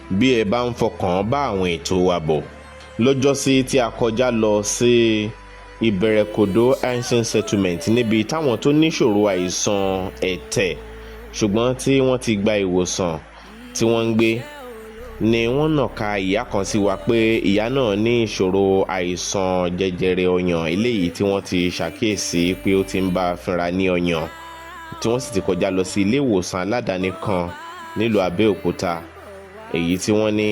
Bí ẹ bá ń fọkàn bá àwọn ètò wa bọ̀ lọ́jọ́sí tí a kọjá lọ sí Ìbẹ̀rẹ̀kòdó Ancient Settlement, níbi táwọn tó níṣòro àìsàn ẹ̀tẹ̀ ṣùgbọ́n tí wọ́n ti gba ìwòsàn tí wọ́n ń gbé, ni wọ́n nàka ìyá kan sí wa pé ìyá náà ní ìṣòro àìsàn jẹjẹrẹ ọyàn, eléyìí tí wọ́n ti ṣàkíyèsí pé ó ti ń bá a fínra ní ọyàn, tí wọ́n sì ti kọjá lọ sí ilé ìwòsàn aládàáni kan nílùú Abẹ́òkúta, èyí tí wọ́n ní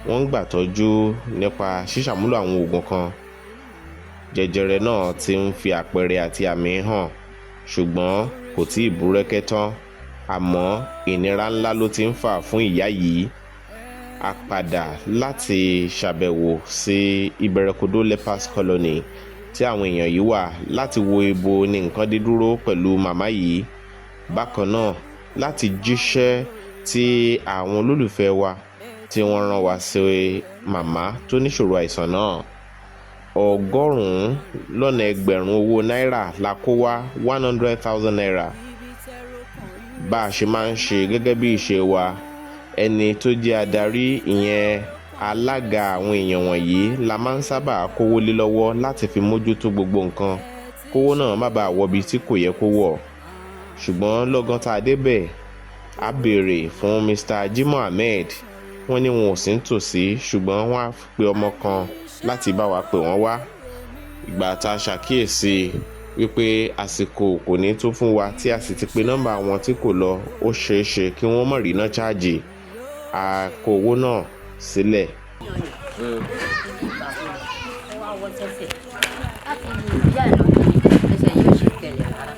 wọ́n ń gbà tọ́jú nípa ṣíṣàmúlò àwọn oògùn kan. Jẹjẹrẹ náà ti ń fi àpẹẹrẹ àti àmì hàn, ṣùgbọ́n kò tí ì búrẹ́kẹ́ tán, àmọ́ ìnira ńlá ló ti ń fà fún ìyá yìí. A padà láti ṣàbẹ̀wò sí Ìbẹ̀rẹ̀kòdó Lepers Colony tí àwọn èèyàn yìí wà, láti wo ibo ní nǹkan dé dúró pẹ̀lú màmá yìí, bákan náà láti jíṣẹ́ tí àwọn olólùfẹ́ wa tí wọ́n rán wa sí màmá tó níṣòro àìsàn náà. 200,000 owó náírà la kó wá, ₦100,000. Bá a ṣe máa ń ṣe gẹ́gẹ́ bí ìṣe wa, ẹni tó jẹ́ adarí, ìyẹn alága àwọn èèyàn wọ̀nyí, la máa ń sábà kówó lé lọ́wọ́ láti fi mójútó gbogbo nǹkan, kówó náà má bàa wọbi tí kò yẹ kó wọ̀. Ṣùgbọ́n lọ́gán tá a débẹ̀, a béèrè fún Mr. Jimoh Ahmed, wọ́n ní wọn ò sí nítòsí, ṣùgbọ́n wọ́n á pe ọmọ kan láti bá wa pè wọ́n wá. Ìgbà tá a ṣàkíyèsí wípé àsìkò kò ní tó fún wa, tí a sì ti pe nọ́mbà wọn tí kò lọ, ó ṣeé ṣe kí wọ́n má rí iná cháàjì, a kó owó náà sílẹ̀. Ó wá wọ́ sẹ́sẹ̀ láti ìyá ẹ̀ lọ́dún ní ẹsẹ̀ yóò ṣe tẹ̀lẹ̀ rárá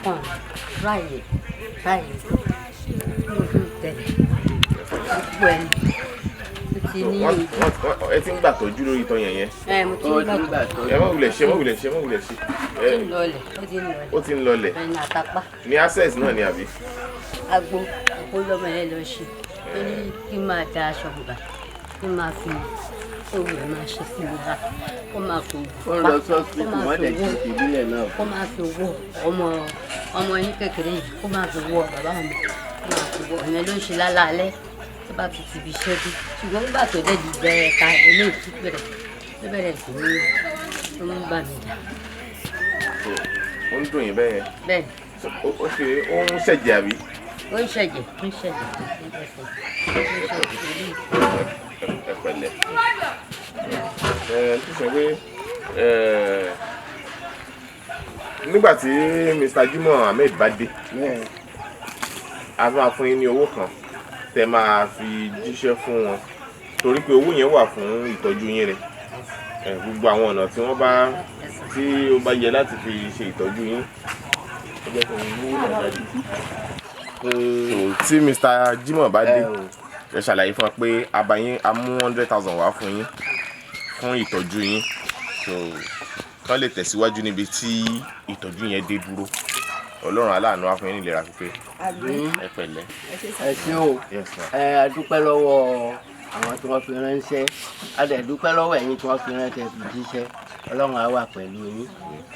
kàn ráàyè ráàyè yóò tún tẹ̀lẹ̀ gbogbo ẹni ó ti ní. Ẹ ti ń gbà tọ́jú lórí ìtọ́ yẹn yẹn? Ẹ mo ti ń gbà tó. Ẹ má wulẹ̀ ṣe, má wulẹ̀ ṣe, má wulẹ̀ ṣe. Ó ti ń lọlẹ̀, ó ti ń lọlẹ̀. Ó ti ń lọlẹ̀. Ẹni àtàpá. Ní Access náà ni àbí? Agbo òpó lọ́mọ yẹn lọ ṣe tó ní kí n máa da aṣọ bùbá, kí n máa fi owó ẹ̀ máa ṣe sí mi lára, kó máa fi ó ń lọ sọ́sìpìtì, wọ́n dẹ̀ ṣe ìbílẹ̀ náà. Kó máa fi wọ ọmọ ọmọ yín kékeré yìí, kó máa fi wọ bàbá mi, kó máa fi wọ ìyẹn ló ń ṣe lálaalẹ́ tó bá fi ti ibi iṣẹ́ dé. Ṣùgbọ́n nígbà tó dẹ̀ di bẹ̀rẹ̀ ta eléyìí tó bẹ̀rẹ̀, tó bẹ̀rẹ̀ sí ní tó ń bà mí jà. Ó ń dùn yín bẹ́ẹ̀ yẹn? Bẹ́ẹ̀. Ó ṣe ó ń ṣẹ̀jẹ̀ àbí? Ó ń ṣẹ̀jẹ̀, ó ń ṣẹ̀jẹ̀, ó ń ṣẹ̀jẹ̀, ó ń ṣẹ̀jẹ̀ eléyìí. Ẹ pẹ̀lẹ́. Ẹ tó sọ pé ẹ nígbà tí Mr. Jimoh Ahmed bá dé, a máa fún yín ní owó kan tẹ máa fi jíṣẹ́ fún wọn, torí pé owó yẹn wà fún ìtọ́jú yín ni. Ẹ gbogbo àwọn ọ̀nà tí wọ́n bá tí ó bá yẹ láti fi ṣe ìtọ́jú yín, ẹ jẹ́ kí n mú owó náà dájú. Tí Mr. Jimoh bá dé, ẹ ṣàlàyé fún wa pé a bá yín a mú 100,000 wá fún yín fún ìtọ́jú yín, so kán lè tẹ̀síwájú níbi tí ìtọ́jú yẹn dé dúró. Ọlọ́run aláàánú á fún yín ní ìlera pípé. Ẹ pẹ̀lẹ́. Ẹ ṣé o. Yes, ma. Ẹ a dúpẹ́ lọ́wọ́ àwọn tí wọ́n fi ránṣẹ́, a dẹ̀ dúpẹ́ lọ́wọ́ ẹ̀yin tí wọ́n fi ránṣẹ́ fi jíṣẹ́. Ọlọ́run á wà pẹ̀lú yín.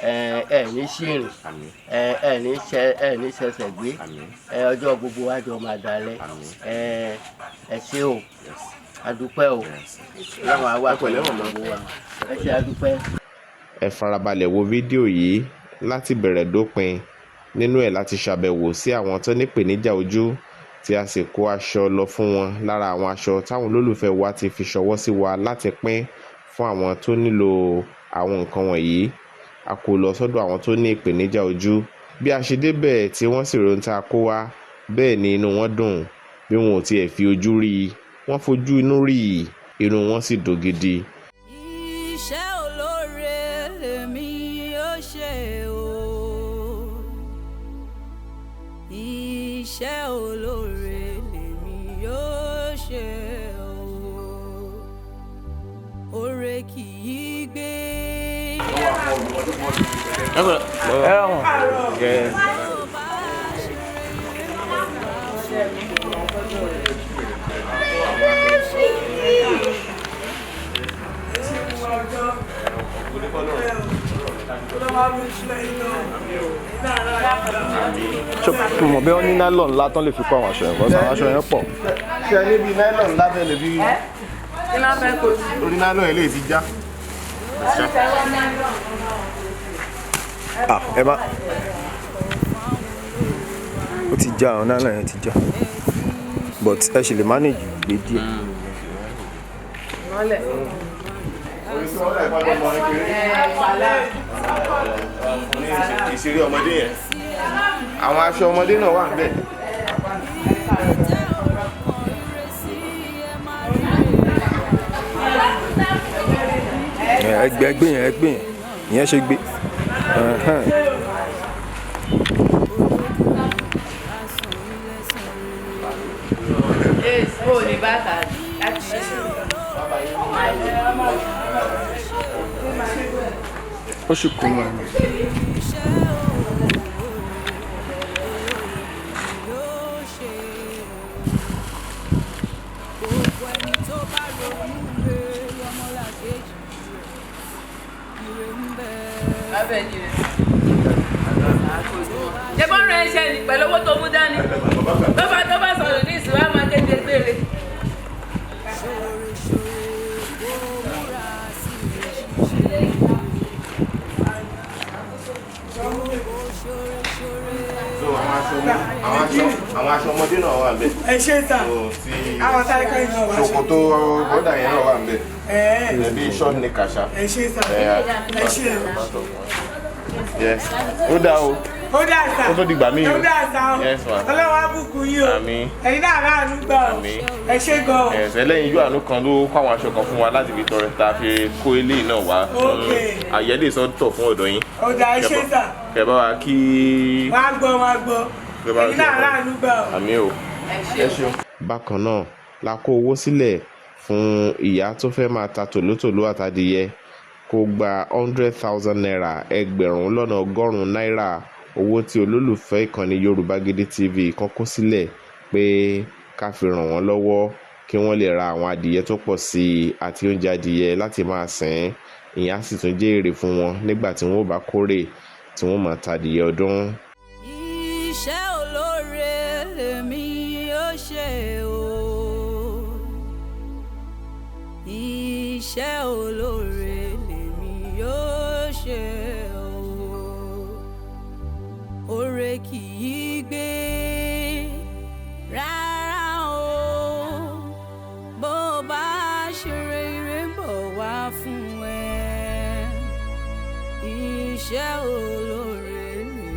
Ẹ ẹ ní ṣìrìn. Àmín. Ẹ ẹ ní ṣẹ, ẹ ní ṣẹ̀ṣẹ̀ gbé. Àmín. Ẹ ọjọ́ gbogbo wa jọ máa dalẹ̀. Àmín. Ẹ ẹ ṣé o, a dúpẹ́ o. Ọlọ́run á wà Ẹ pẹ̀lẹ́, pẹ̀lú màmá. gbogbo wa. Ẹ ṣé, a dúpẹ́. Ẹ farabalẹ̀ wo fídíò yìí láti bẹ̀rẹ̀ dópin. Nínú ẹ̀ láti ṣàbẹ̀wò sí àwọn tó nípèníjà ojú, tí a sì kó aṣọ lọ fún wọn lára àwọn aṣọ táwọn olólùfẹ́ wa ti fi ṣọwọ́ sí wa láti pín fún àwọn tó nílò àwọn nǹkan wọ̀nyí. A kò lọ sọ́dọ̀ àwọn tó ní ìpèníjà ojú. Bí a ṣe débẹ̀ tí wọ́n sì rí ohun tá a kó wá, bẹ́ẹ̀ ni inú wọn dùn. Bí wọn ò tiẹ̀ fi ojú rí i, wọ́n fojú inú rí i, inú wọn sì dùn gidi. Iṣẹ́ olóore lèmi ó ṣe o, iṣẹ́ olóore lèmi ó ṣe o, oore kì í gbé. Yeah. Ṣé mo mọ̀ bí wọ́n ní nylon ńlá tán lè fi kó àwọn aṣọ yẹn, because àwọn aṣọ yẹn pọ̀. Ṣe ẹ níbi nylon ńlá tẹ́lẹ̀ bí orí nylon eléyìí ti já. Ah, ẹ má. Ó ti já, àwọn nylon yẹn ti já. But ẹ ṣì lè manage gbé díẹ̀. Ìṣeré ọmọdé yẹn, àwọn aṣọ ọmọdé náà wà níbẹ̀. Ẹ gbé, ẹgbẹ́ yẹn, ẹgbẹ́ yẹn, ìyẹn ṣe gbé. Ẹhẹ́n. Ó ní bàtà láti ṣe. Ó sì kú mọ́ ẹ. Yóò ṣe o. Gbogbo ẹni tó bá ronú re ọmọlàkejì rẹ̀, ire ń bẹ. Ṣé bọ́n rẹ̀ ń ṣe ní pẹ̀lú owó tó mú dání tó bá sọ̀rọ̀ ní ìsìn wa máa kéde gbére. Ṣoore ṣoore kó múra sí ṣíṣe. Gbogbo ṣoore ṣoore. So àwọn aṣọ ọmọdé náà wà níbẹ̀. Ẹ ṣe sà. So tí Àwọn sáré kọ́ ìnáwó aṣọ. ṣòkòtò bọ́dà yẹn náà wà níbẹ̀. Ẹ Ẹbí short ní kàṣà. Ẹ ṣe sà, ẹ ṣe. Yes, ó dáa o. Ó dà sà. Ó tó dìgbà míì o. Ó dà sà o. Yes, ma. Ọlọ́wọ́ á bùkún yín o. Àmín. Ẹ̀yin náà ráàánú gbà o. Àmín. Ẹ ṣe gan o. Ẹ̀sẹ̀ lẹ́yìn ijó àánú kan ló kó àwọn aṣọ kan fún wa láti fi tọrẹ tá a fi kó eléyìí náà wá. Ok. Àyẹ́ lè sọ tọ̀ fún ọ̀dọ̀ yín. Ó dà, ẹ ṣe sà. Kẹ bá wa kí. Wọ́n á gbọ́, wọ́n á gbọ́. Kẹ bá wa Ẹ̀yin kí náà ọkọ. ráàánú gbà o. Àmín o. Ẹ ṣeun. Bákan náà la kó owó sílẹ̀ fún ìyá tó fẹ́ máa ta tòlótòló àtadìyẹ, kó gba ₦100,000, 100,000 náírà, owó tí olólùfẹ́ ìkànnì Yorùbá Gidi TV kan kó sílẹ̀ pé ká fi ràn wọ́n lọ́wọ́ kí wọ́n lè ra àwọn adìyẹ tó pọ̀ sí i àti oúnjẹ adìyẹ láti máa sìn ín. Ìyẹn á sì tún jẹ́ èrè fún wọn nígbà tí wọ́n ó bá kórè tí wọ́n máa ta adìyẹ ọdún. Iṣẹ́ olóore lèmi yóò ṣe o. Iṣẹ́ olóore lèmi yóò ṣe o. Oore kì í gbé rárá o. Bó bá ṣe rere ń bọ̀ wá fún ẹ. Iṣẹ́ olóore lèmi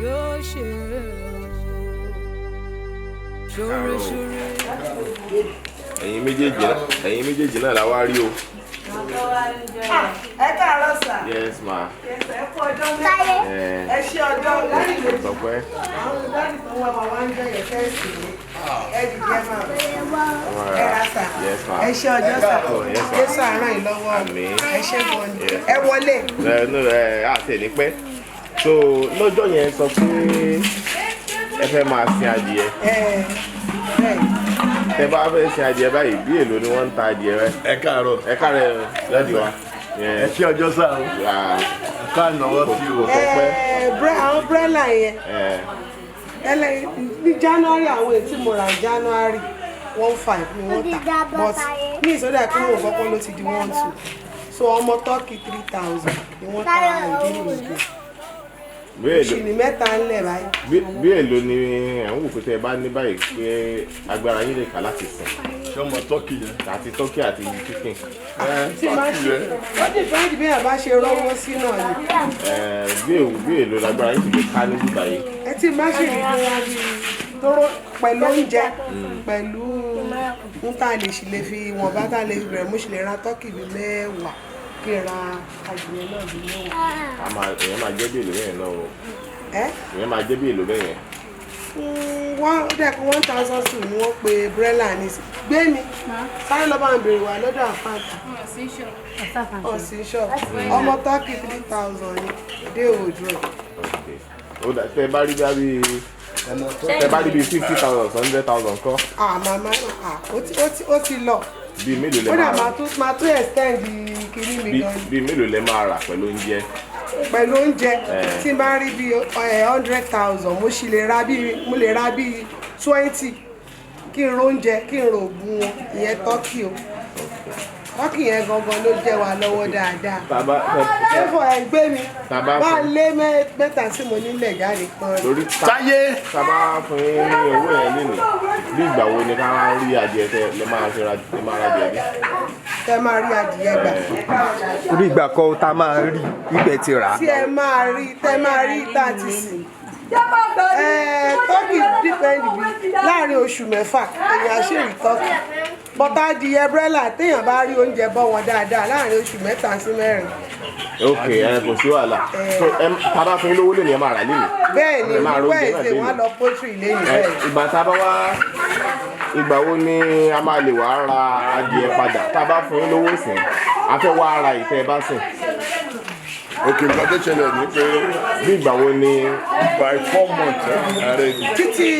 yóò ṣe o. Ṣoore ṣoore. Ẹ̀yin méjèèjì náà la wá rí o. Ẹ káàárọ̀ sà. Yes, ma. Ẹ kú ọjọ́ mẹ́ta. Ẹ ṣe ọjọ́ láì lè. Tọpẹ́. Àwọn dáàdì tó wá wa wá ń jẹ́ yẹn fẹ́ẹ̀sì ní. Ẹ dìde, ẹ máa bọ̀. Ẹ ra sà. Yes, ma. Ẹ ṣe ọjọ́ sà. Oh, yes, ma. Jésù àrán yìí lọ́wọ́. Àmín. Ẹ ṣe gan ni. Yes. Ẹ wọlé. Ẹ no, ẹ àti ẹ̀ ní pẹ́. So lọ́jọ́ yẹn sọ pé ẹ fẹ́ máa sin adìyẹ. Ẹ bẹ́ẹ̀. Tẹ bá fẹ́ sin adìyẹ báyìí, bí èlò ni wọ́n ń ta adìyẹ rẹ? Ẹ káàárọ̀. Ẹ káàárọ̀ lọ́dì wa. Ẹ ṣé ọjọ́ sáà o. Ká náwó sí o. Kò pẹ́. Ẹ àwọn broiler yẹn ẹlẹ ní January, àwọn èyí tí mo rà ní January, 1.5 ni wọ́n tà, but ní ìsọdá kí wọ́n kọ́kọ́ ló ti di 1.2. So ọmọ turkey, 3,000 ni wọ́n ta àwọn ìdílé ìgbẹ́. Bí èlò Ṣìnì mẹ́ta ń lẹ̀ báyìí. Bí èlò ni ẹ̀ ń wò pé tẹ bá ní báyìí pé agbára yín lè kà láti sìn? Ṣé ọmọ turkey yẹn? Àti turkey àti chicken. Tí máa ṣe, ó dìpẹ́ndì bí ẹ̀ bá ṣe rówó sí náà ni. Ẹ bí èlò lágbára yín sì lè ká níbí báyìí? Ẹ tí máa ṣe rí bóyá bí tóró pẹ̀lú oúnjẹ, pẹ̀lú ń tá a lè ṣì lè fi ìwọ̀nba tá a lè fi bẹ̀rẹ̀, mo sì lè ra turkey bíi 10 kí n ra adìyẹ náà bíi 10. A máa, èèyàn máa jẹ́ bí èlò bẹ́yẹn náà o. Ẹ Èèyàn máa jẹ́ bí èlò bẹ́yẹn? Wọ́n ó dẹ̀ kó 1,200 ni wọ́n pe broiler ní sí. Gbé mi sáré lọ́ bá ń bèrè wà lọ́dọ̀ àfáàtà ọ̀sìn ṣọ́ọ̀bù. Ọmọ turkey, 3,000 ni dé òòdùrọ̀. Okay. Ó dà, tẹ bá rí bíi 50,000, 100,000 kọ́? Ah, màmá, ah, ó ti lọ. Bíi mélòó lẹ Ó dà máa rà? máa tún extend kinní mi gan ni. Bíi mélòó lẹ máa rà pẹ̀lú oúnjẹ? Pẹ̀lú oúnjẹ, tí n bá rí bíi 100,000, mo sì lè ra bíi, mo lè ra bíi 20, kí n róúnjẹ, kí n rògùn wọn. Ìyẹn turkey o, turkey yẹn gangan ló jẹ́ wa lọ́wọ́ dáadáa. Tàbá Ẹ̀fọ́ ẹ̀ gbé mi Tàbá bá fún- lé mẹ́ta tí mo nílẹ̀ jáde kan. Lórí Táyé. Tàbá fún yín ní owó yẹn lénìí, bí ìgbà wo ni ká rí adìẹ tẹ lè máa fi ra, lè máa ra adìẹ bí? Tẹ máa rí adìyẹ gbà. Orí ìgbà kan tá a máa rí ibẹ̀ ti rà á. Tí ẹ máa rí, tẹ máa rí tá a ti sìn. Turkey depend, bí láàrin oṣù 6 èèyàn á ṣe rí turkey. Bọ́tà adìyẹ broiler, téèyàn bá rí oúnjẹ bọ́ wọn dáadáa, láàrin oṣù 3 sí 4. Ok, ẹ kò sí wàhálà. So ẹ tàbá fún yín lówó lónìí, ẹ máa rà lénìí? Bẹ́ẹ̀ ni. Ẹ máa róúnjẹ náà Wednesday lénìí. wọ́n á lọ poultry lẹ́yìn. Ẹ Bẹ́ẹ̀ ni. Ìgbà tá a bá wá, ìgbà wo ni a máa lè wá ra adìẹ padà? Tá a bá fún yín lówó sìn, a fẹ́ wá ra ìtẹ́ ẹ bá sìn. Ok, nǹkan tó ṣẹlẹ̀ ni pé Bí ìgbà wo ni? By 4 months already. Títí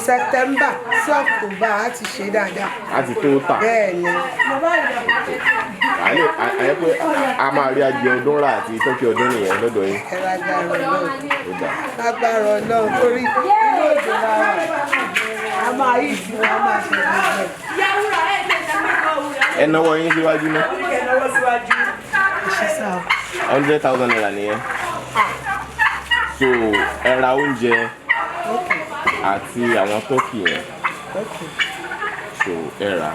September sí October á ti ṣe dáadáa. A ti tó tà? Bẹ́ẹ̀ ni. A lè a yẹ pé a máa rí adìẹ ọdún rà àti turkey ọdún nìyẹn lọ́dọ̀ yín? Ẹ lágbára Ọlọ́run. Ó dà. Lágbára Ọlọ́run, torí inú òjò la wà, a máa yí ìdí wọn, a máa ṣe gbogbo ẹ̀. Ẹ náwó yín síwájú náà. Ṣe sá o. ₦100,000 nìyẹn. So ẹ ra oúnjẹ àti àwọn turkey yẹn. So ẹ rà,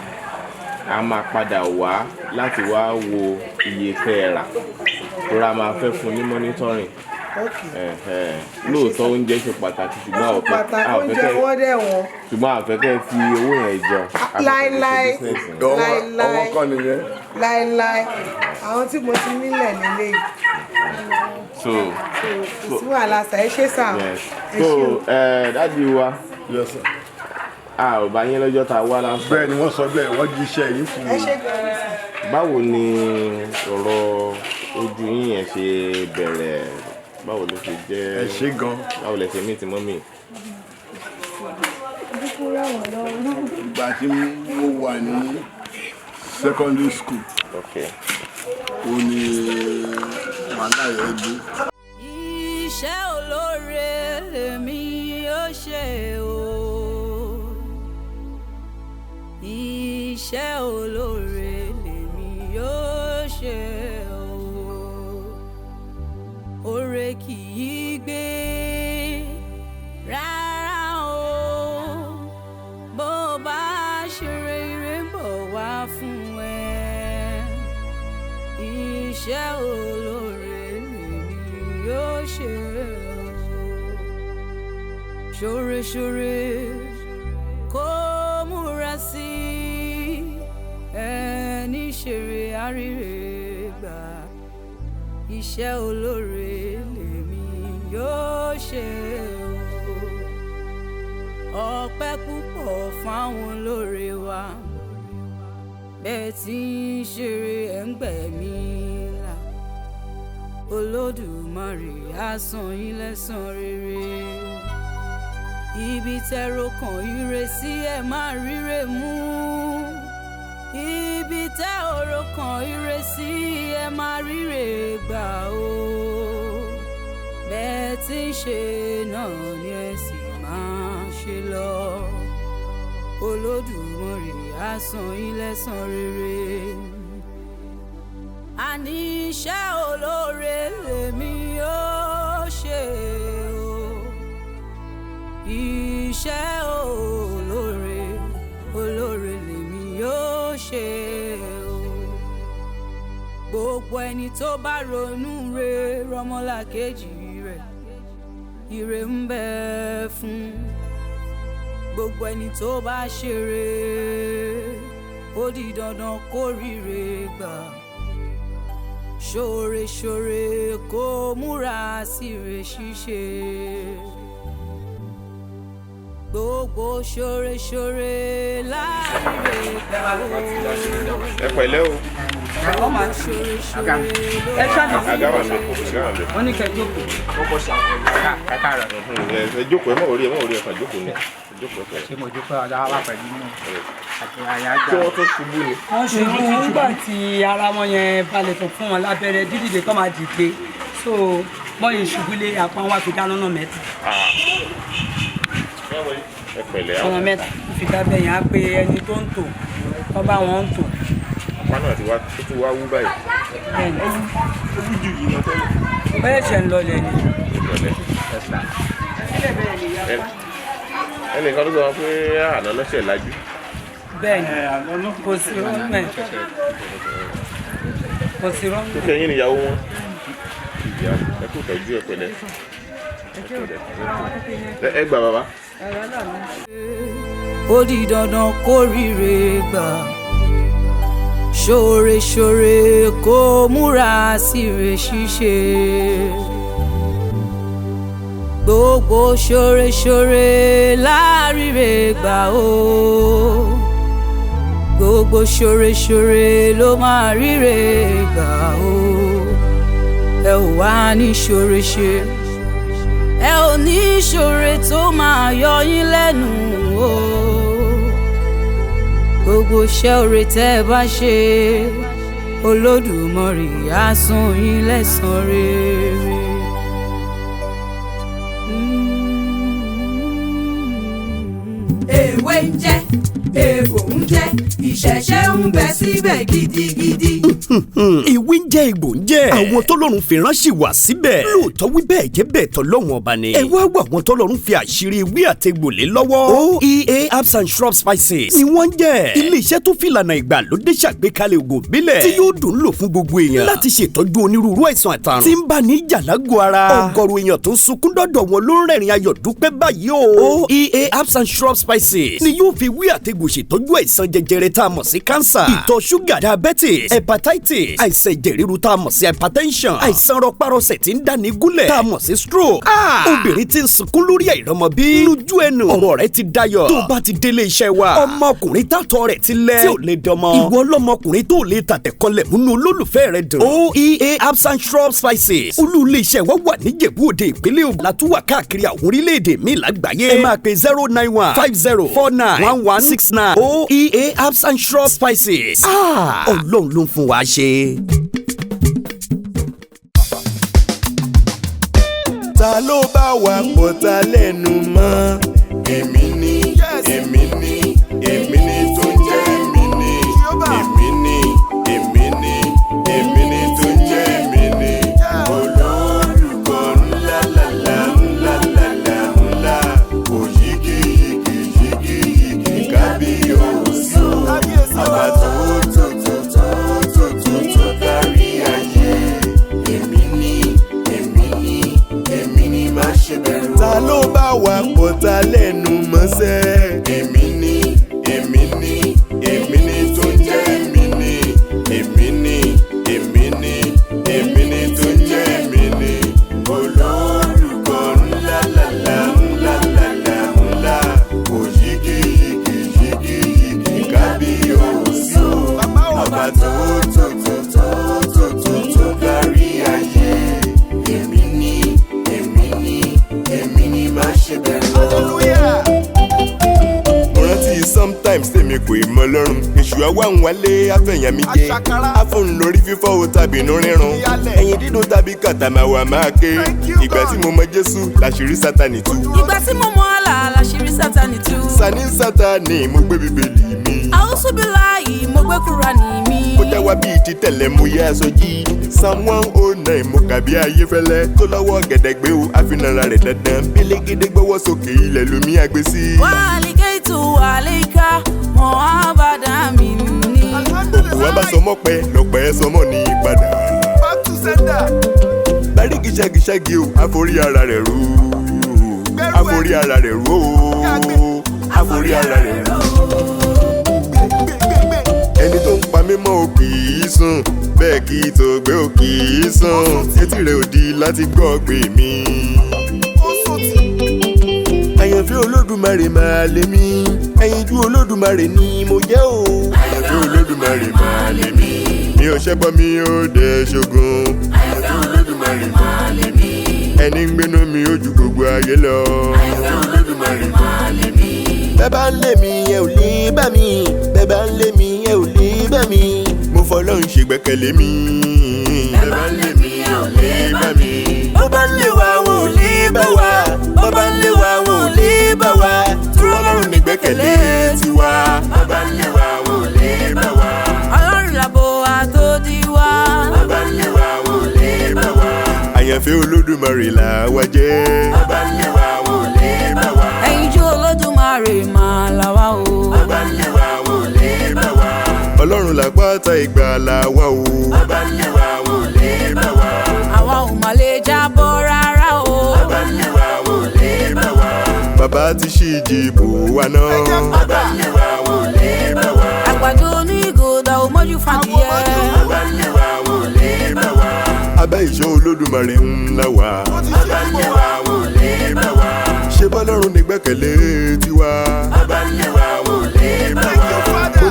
a máa padà wá láti wá wo iye tẹ́ ẹ rà, torí a máa fẹ́ fún ní monitoring. Ẹ̀hẹ̀. Lóòótọ́ oúnjẹ ṣe pàtàkì, ṣùgbọ́n a ò fẹ́ Pàtàkì a ò fẹ́ oúnjẹ kẹ́ wọ́n dẹ̀ wọ́n. Ṣùgbọ́n a ò fẹ́ kẹ́ fi owó yẹn jẹun. A fẹ́ kẹ́ ṣe Láíláí. business yẹn. Láíláí. Ọwọ́ kan nìyẹn. Láíláí, àwọn tí mo ti nílẹ̀ nílé yìí. So Kò sí wàhálà sà, ẹ ṣé sà. Yes. Ẹ So ṣé o. ẹ daddy wa. Yes sir. A ò bá yín lọ́jọ́ tá a wá lásán. Bẹ́ẹ̀ ni, wọ́n sọ bẹ́ẹ̀, wọ́n jíṣẹ́ yín fún Ẹ mi. ṣé gan-an ni sà. Báwo ni ọ̀rọ̀ ojú yín yẹn ṣe bẹ̀rẹ̀? Báwo ló ṣe jẹ́? Ẹ ṣé gan. Báwo lẹ ṣe meet mummy? Ìgbà tí mo wà ní secondary school, ó ní wàhálà yẹn dé. Iṣẹ́ olóore lèmi ó ṣe o, iṣẹ́ olóore lèmi ó ṣe o. Oore kì í gbé rárá o, bó bá ṣe rere ń bọ̀ wá fún ẹ. Iṣẹ́ olóore lèmi yóò ṣe o. Ṣoore ṣoore kó múra sí ẹni ṣeré àríre gbà. Iṣẹ́ olóore lèmi yóò ṣe o. Ọpẹ́ púpọ̀ fáwọn olóore wa, bẹ́ẹ̀ tí ń ṣeré ẹ̀ ń gbẹ̀mí là. Olódùmarè á san yín lẹ́san rere. Ibi tẹ́rọ kan ire sí, ẹ máa ríre mú. Ibi tẹ́ ọ̀rọ̀ kan ire sí, ẹ máa ríre gbà o. Bẹ́ẹ̀ tí ń ṣe náà ni ẹ sì máa ṣe lọ. Olódùmarè á san yín lẹ́san rere. Àní iṣẹ́ olóore lèmi ó ṣe o, iṣẹ́ olóore, olóore lèmi yóò ṣe o. Gbogbo ẹni tó bá ronú re rọmọlàkejì rẹ̀, ire ń bẹ fún. Gbogbo ẹni tó bá ṣeré, ó di dandan kó ríre gbà. Ṣoore ṣoore kó múra síre ṣíṣe. Gbogbo ṣoore ṣoore láàrin gbà ó. Ẹ pẹ̀lẹ́ o. Ẹ ṣáàjì. Àga wà ń bẹ, àga wà ń bẹ. Wọ́n ní kẹ́ jókòó. Ẹ jókòó, ẹ má orí, ẹ má orí, ẹ kàn jókòó ni. Ẹ jókòó, ẹ kàn. Ṣé mo dúpẹ́ ọ̀dà wà pẹ̀lú inú àti àyájọ́. Kí wọ́n tó ṣubú ni. Wọ́n ṣubú nígbà tí ara wọn yẹn balẹ̀ tó fún wọn lábẹ́rẹ́ dídìde kọ́ máa dìde, so wọ́n yìí ṣubú lé apá wọn fi dáná náà mẹ́ta. Ẹ pẹ̀lẹ́. Ọ̀nà mẹ́ta fi dábẹ́ yẹn á pé ẹni tó ń tò wọ́n bá wọn ń tò. Apá náà ti wá, ó ti wá wú báyìí. Bẹ́ẹ̀ni. Ó wú jù yìí lọ tẹ́lẹ̀. Bẹ́ẹ̀ ṣe ń lọlẹ̀ ni. Ẹ pẹ̀lẹ́. Ẹnìkan ló sọ wọn pé àná lọ́sẹ̀ lájú. Bẹ́ẹ̀ni, kò sí rọ́ọ̀mẹ̀, kò sí rọ́ọ̀mẹ̀. Tó kẹ́yìn níyàwó wọn. Ìyá ẹ kú tọ́jú, ẹ pẹ̀lẹ́. Ẹ pẹ̀lẹ́. Ẹ gbà bàbá. Ó di dandan kó ríre gbà, ṣoore ṣoore kó múra síre ṣíṣe, gbogbo ṣoore ṣoore láríre gbà ó, gbogbo ṣoore ṣoore ló máa ríre gbà ó. Ẹ ò wá ní ṣoore ṣe, ẹ ò ní ṣoore tó máa yọ yín lẹ́nu o. Gbogbo iṣẹ́ oore tẹ́ ẹ bá ṣe, Olódùmarè á san yín lẹ́san rere. Èwe ń jẹ́, èèbò ń jẹ́, ìṣẹ̀ṣẹ̀ ń bẹ síbẹ̀ gidigidi. Ìwé ń jẹ́, egbò ń jẹ́. Àwọn tọ́lọ́run fi ránṣẹ́ wá síbẹ̀. Lóòótọ́ wí bẹ́ẹ̀ jẹ́ bẹ́ẹ̀, tọ́lọ́run ọba ni. Ẹ wá wá àwọn tọ́lọ́run fi àṣírí ewé àtegbò lé lọ́wọ́. OEA Herbs and Shrub Spices ni wọ́n ń jẹ́. Ilé-iṣẹ́ tó fìlànà ìgbàlódé ṣàgbékalẹ̀ ògùn ìbílẹ̀ tí yóò dùn lò fún gbogbo èèyàn láti ṣètọ́jú onírúurú àìsàn àtàrùn tí ń bá ní jàlágò ara. Ọ̀gọ̀rọ̀ èèyàn tó ń sunkún dọ́dọ̀ wọn ló ń rẹ̀rìn ayọ̀ dúpẹ́ báyìí o. OEA Herbs and Shrub Spices ni yóò fi wí àtegbò ṣètọ́jú àìsàn jẹjẹrẹ tá a mọ̀ sí cancer, ìtọ̀ ṣúgà, diabetes, hepatitis, àìsàn ẹ̀jẹ̀ ríru tá a mọ̀ sí hypertension, àìsàn rọpárọsẹ̀ tí ń dáni gúnlẹ̀ tá a mọ̀ sí stroke. Obìnrin tí ń sunkún lórí àìrọ́mọbí lójú ẹnu ọ̀rọ̀ rẹ̀ ti dayọ̀ tó bá ti délé iṣẹ́ wa. Ọmọkùnrin tàtọ̀ rẹ̀ ti lẹ̀ tí ò lè dọmọ, ìwọ ọlọ́mọkùnrin tó lè tàtẹ̀kọlẹ̀ múnú olólùfẹ́ rẹ̀ dùn. OEA Herbs and Shrub Spices, olú ilé iṣẹ́ wa wà níjẹ̀bú Òde, ìpínlẹ̀ Ògùn, látúwà káàkiri àwọn orílẹ̀-èdè míì lágbàáyé. Ẹ máa pe 09150491169. OEA Herbs and Shrub Spices, Ọlọ́run ló ń fún wa ṣe. Ta ló bá wa pọ̀ ta lẹ́nu mọ́? Èmi ni, èmi ni, èmi ni tó ń jẹ́ èmi ni, èmi ni, èmi ni, èmi ni tó ń jẹ́ èmi ni. Olórúkọ ńlá lálá ńlá lálá ńlá, òyìgì yìgì yìgì yìgì kábíyèsí o. Ọba tó tó tó tó tó tó tó kárí ayé. Èmi ni, èmi ni, èmi ni má ṣe bẹ̀rù. Ta ló bá wa pọ̀ ta lẹ́nu mọ́sẹ́? Èmi ni, èmi ni, èmi ni tó ń jẹ́ èmi ni, èmi ni, èmi ni, èmi ni tó ń jẹ́ èmi ni. Olórúkọ ńlá lálá ńlá lálá ńlá, òyìgì yìgì yìgì yìgì kábíyèsí o. Ọba tó tó tó tó tó tó tó kárí ayé. Èmi ni, èmi ni, èmi ni má ṣe bẹ̀rù. Mo rántí sometimes tèmi kò ì mọ lọ́rùn, èṣù àwa ń wálé àfẹ̀yàn mi jẹ, àfọ̀n lórí fífọ́ o tàbí inú rírun, ẹ̀yìn dídùn tàbí kàtà máa wà máa ké. Ìgbà tí mo mọ Jésù làṣírí Sátánì tú. Ìgbà tí mo mọ àlà làṣírí Sátani tú. Sani Sátánì, mo gbé Bíbélì mi. Àúsùbíláì, mo gbé Kúránì mi. Ó já wá bíi ti tẹ̀lẹ̀, mo yẹ aṣọ jí. Psalm 109 mo kà bí ayé fẹ́lẹ́ tó lọ́wọ́ gẹ̀dẹ̀gbẹ́ o, àfinara rẹ̀ dandan bílégédé gbọ́wọ́ sókè ilẹ̀ lómi àgbẹ̀ sí. Wàhálìkẹ́tù àlékà mọ̀ ábàdà mi ní. Òkú wa bá sọmọ pẹ́ lọ́pẹ́ sọmọ ní padà. Back to sender. Báríkì ṣẹ́gi-ṣẹ́gi o, àforí ara rẹ̀ rú. Àforí ara rẹ̀ rú o. Àforí ara rẹ̀ rú. Ẹni tó ń pa mímọ́ ò kì í sùn, bẹ́ẹ̀ kì í tó gbé ò kì í sùn. Etí rẹ̀ ò di láti gbọ́ pé mi. Àyànfẹ́ Olódùmarè máa lé mi, ẹyinjú Olódùmarè ni mo jẹ́ o. Àyànfẹ́ Olódùmarè máa lé mi, mi ò ṣẹ́bọ mi ò dẹ̀ ṣogun. Àyànfẹ́ Olódùmarè máa lé mi, ẹni ń gbénú mi ó ju gbogbo ayé lọ. Àyànfẹ́ Olódùmarè máa lé mi. Bẹ́ẹ̀ bá ń lé mi ẹ ò lè bá mi, bẹ́ẹ̀ bá ń lé mi ẹ ò lè bá mi. Mo fọlọ́run ṣègbẹ́kẹ̀lé mi. Bẹ́ẹ̀ bá ń lé mi ẹ ò lè bá mi. Bó bá ń lé wa wọn ò lè bá wa, bó bá ń lé wa wọn ò lè bá wa. Torí Ọlọ́run nígbẹ́kẹ̀lé tiwa. Bó bá ń lé wa wọn ò lè bá wa. Ọlọ́run làbò àtòdì wa. Bó bá ń lé wa wọn ò lè bá wa. Àyànfẹ́ Olódùmarè là wá jẹ́. Bó bá ń lé wa wọn ò lè bá wa. Ẹyinjú Olódùmarè máa là wá o. Bó bá ń lé wa wọn ò lè bá wa. Ọlọ́run làpáta ìgbàlà wa o. Bó bá ń lé wa wọn ò lè bá wa. Àwa ò mà lè jábọ́ rárá o. Bó bá ń lé wa wọn ò lè bá wa. Bàbá ti ṣí ìjìbò wa náà. Bó bá ń lé wa wọn ò lè bá wa. Àgbàdo onígòdà ò mọ́jú fàdíyẹ. Bó bá ń lé wa wọn ò lè bá wa. Abẹ́ ìṣọ́ Olódùmarè ńlá wa. Bó bá ń lé wa wọn ò lè bá wa. Ṣé bọ́lọ́run ní gbẹ́kẹ̀lé tiwa? Bó bá ń lé wa wọn ò lè bá wa.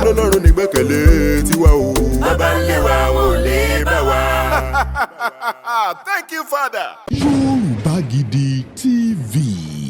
Ọlọ́run ní gbẹ́kẹ̀lé tiwa o. Bó bá ń lé wa wọn ò lè bá wa. Thank you, Father. Yorùbá.